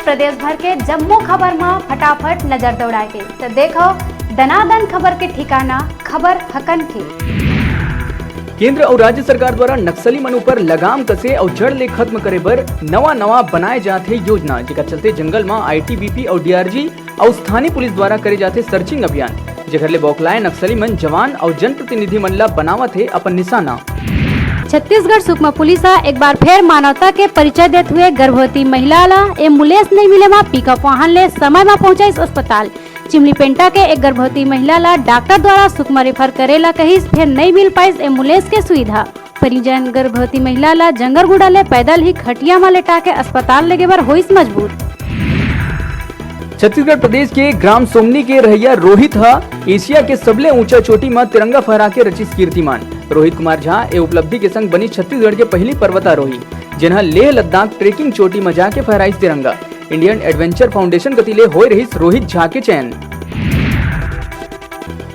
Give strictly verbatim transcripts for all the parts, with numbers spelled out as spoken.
प्रदेश भर के जम्मो खबर म फटाफट नजर दौड़ाए के, त देखो दनादन खबर के ठिकाना, खबर हकन के। केंद्र अउ राज्य सरकार द्वारा नक्सली मन ऊपर लगाम कसे अउ जड़ ले खत्म करे बर नवा-नवा बनाए जात हे योजना, जेकर चलते जंगल म आईटीबीपी अउ डीआरजी अउ स्थानीय पुलिस द्वारा करे जाथे सर्चिंग अभियान, जेकर ले बौखलाए नक्सली मन जवान अउ जनप्रतिनिधि मन ला बनावत हे अपन निशाना। छत्तीसगढ़ सुकमा पुलिस ह एक बार फेर मानवता के परिचय देत हुए गर्भवती महिला ला एम्बुलेंस नइ मिले म पिकअप वाहन ले समय म पहुंचाइस अस्पताल। चिमलीपेंटा के एक गर्भवती महिला ला डॉक्टर द्वारा सुकमा रेफर करे ला कहिस, फेर नइ मिल पाइस एम्बुलेंस के सुविधा। परिजन गर्भवती महिला ला जंगरगुड़ा ले पैदल ही खटिया म लेटा के अस्पताल लेगे बर होइस मजबूर। छत्तीसगढ़ प्रदेश के ग्राम सोमनी के रहइया रोहित ह एशिया के सबले ऊंचा चोटी म तिरंगा फहरा के रचिस कीर्तिमान। रोहित कुमार झा ए उपलब्धि के संग बनी छत्तीसगढ़ के पहिली पर्वतारोही, जेन ह लेह लद्दाख ट्रेकिंग चोटी म जाके फहराइस तिरंगा। इंडियन एडवेंचर फाउंडेशन कति ले होए रहिस रोहित झा के चयन।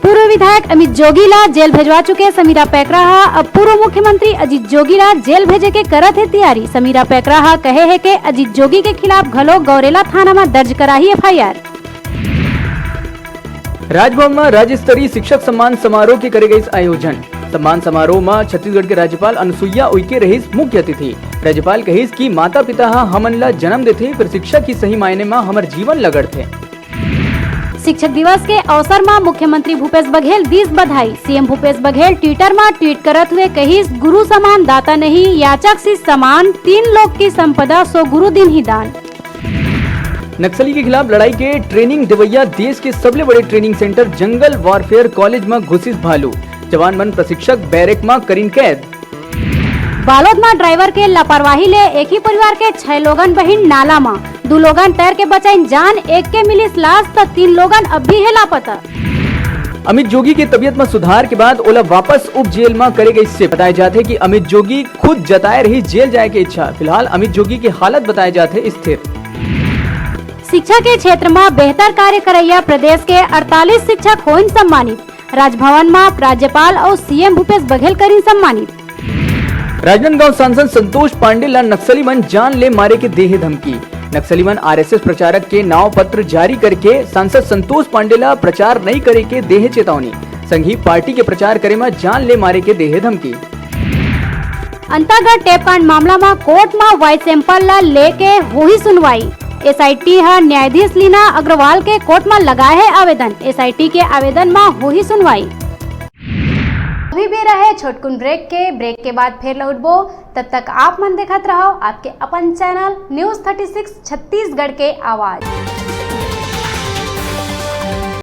पूर्व विधायक अमित जोगी ला जेल भेजवा चुके समीरा पैकरा हा अब पूर्व मुख्यमंत्री अजीत जोगी ला जेल भेजे के करत हे तैयारी। समीरा पैकरा हा कहे हे के अजीत जोगी के खिलाफ घलो गौरेला थाना म दर्ज कराही एफआईआर। राजभवन म राज्य स्तरीय शिक्षक सम्मान समारोह के करे गइस आयोजन। सम्मान समारोह म छत्तीसगढ़ के राज्यपाल अनुसुईया उइके रहिस मुख्य अतिथि। राज्यपाल कहिस कि माता पिता ह हमन ला जन्म देथे, फेर शिक्षक ही सही मायने म हमर जीवन ल गढ़थे। शिक्षक दिवस के अवसर म मुख्यमंत्री भूपेश बघेल दीस बधाई। सीएम भूपेश बघेल ट्विटर म ट्वीट करत हुए कहिस, गुरु समान दाता नहीं, याचक शिष्य समान, तीन लोक की संपदा सो गुरु दीन्ही दान। नक्सली के खिलाफ लड़ाई के ट्रेनिंग देवैया देश के सबले बड़े ट्रेनिंग सेंटर जंगल वॉरफेयर कॉलेज म घुसिस भालू। जवान मन प्रशिक्षक बैरक म करिन कैद। बालोद म ड्राइवर के लापरवाही ले एक ही परिवार के छह लोगन बहिन नाला म, दू लोगन तैर के बचाइन जान, एक के मिलिस लाश त तीन लोगन अब भी हे लापता। अमित जोगी के तबीयत म सुधार के बाद ओला वापस उप जेल म करे गइस शिफ्ट। बताए जाथे कि अमित जोगी खुद जताए रही जेल जाए के इच्छा। फिलहाल अमित जोगी के हालत बताए जाथे स्थिर। शिक्षा के क्षेत्र म बेहतर कार्य करइया प्रदेश के अड़तालीस शिक्षक होइन सम्मानित। राजभवन म राज्यपाल अउ सीएम भूपेश बघेल करिन सम्मानित। राजनांदगांव सांसद संतोष पांडे ला नक्सली मन जान ले मारे के देहे धमकी। नक्सली मन आरएसएस प्रचारक के नाव पत्र जारी करके सांसद संतोष पांडे ला प्रचार नइ करे के देहे चेतावनी। संगही पार्टी के प्रचार करे म जान ले मारे के देहे धमकी। अंतागढ़ टेप कांड मामला म कोर्ट म वाई सैंपल ला लेके होही सुनवाई। एसआईटी ह न्यायाधीश लीना अग्रवाल के कोर्ट म लगाए हे आवेदन। एसआईटी के आवेदन म होही सुनवाई। अभी बेरा हे छोटकुन ब्रेक के। ब्रेक के बाद फेर लौटबो। तब तक आप मन देखत रहव आपके अपन channel news thirty six Chhattisgarh के आवाज।